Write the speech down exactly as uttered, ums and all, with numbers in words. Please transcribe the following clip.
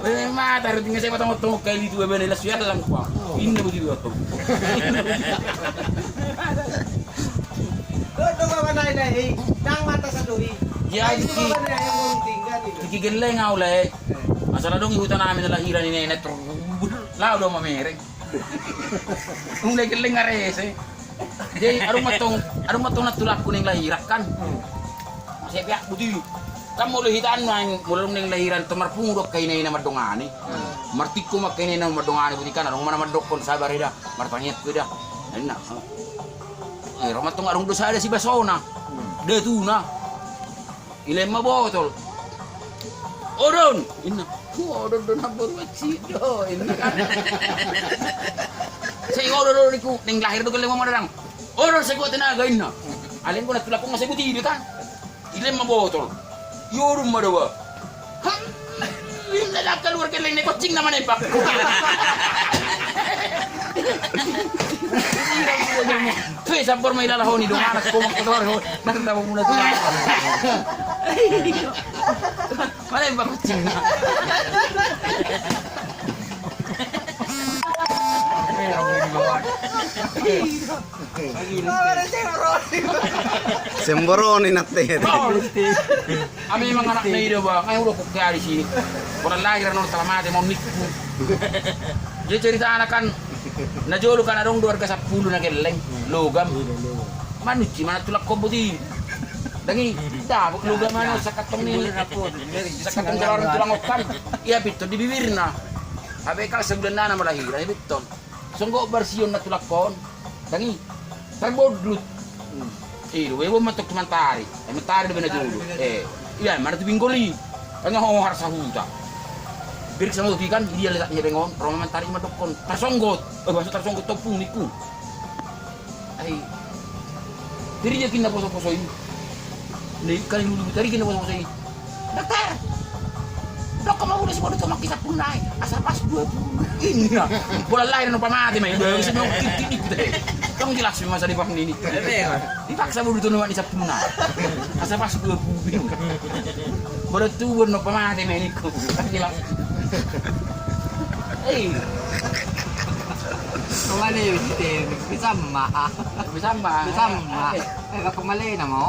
Eh, mata, roti ngesek mata motong kai litu bebe nela suya lang kuang. Inna budi dua tu. Dodo baba nai nai, nang mata sadoi. Ya, iki. Baba nai yang gunting kan itu. Iki gelleng au le. Masalah dong huta nami na lahiran ini, ini terus. Lau do mamereng. Ung le gelleng arese. Jadi, adong mantong, adong mantong na tulangku naeng lahiran kan. Masih pihak buti. Kan molo hita an naeng, molo naeng lahiran, tu marpungu do angka ina-ina mandongani. Martingko ma angka ina-ina mandongani, buti kan, adong ma na mandokkon sabar eda, martangiang ko eda. Nah, ina. Eh, ro mantong adong do sada sibasona. Datuna. Ilehon ma botol. Odon! Inna. Odon do na boru accido, inna kan. Sai odon do niku, naeng lahir do gelleng ma madadang. Odon sai kuat tenaga, inna. Alai nunga na tulangku nga sai buti do tan. Ilehon ma botol. Iodon ma do ba. Inna, dah keluar gelleng ni, kucing nama nembak. Pe sabar ma ilalahon i do, anak komak kotor ho. Nang tabo muna tu. Mana yang bagus cina? Semboroni nate. Ami manganak na ida ba, ngai udah kukea di sini. Pernah lahir non telah mati mau nikku. Jadi cerita anak kan. Na jolo kan adong do arga sampulu na gelleng, logam. Manuci mana tulak kobot i. Dangi, dapot logam anu sakatong ni. Sakatong jalaran tulang okan. Ia piton di bibirna. Abe kal sebulan nana malahiran, ia piton. Songgo barsion na tulak kon. Dangi, tarbodlut. Ido, ibo matok tu mantari. Eh, mantari do bena jolo. Eh, iya, mana tu binggol i. Tengah ho harsa huta. Birik sama uti kan, dia letak dia bengon, roma mantari madokkon. Tarsonggot. Eh, bahasa tarsonggot topung niku. Ai. Jadi dia kinna poso-poso i. Ni kali dulu tadi kinna poso-poso i. Dokter. Dok kamu udah semua itu makin sapun naik. Asal pas dua puluh. Ini ya. Bola lain apa mati main. Dua puluh sembilan titik deh. Kamu jelas masa di bang ini. Dipaksa boru tu nuan isap tuna. Asa pas dua puluh. Bola tu boru no pamate meniku. Jelas. Eh. Kemana ya, bisa ma. Bisa ma. Bisa ma. Eh, kemana nama?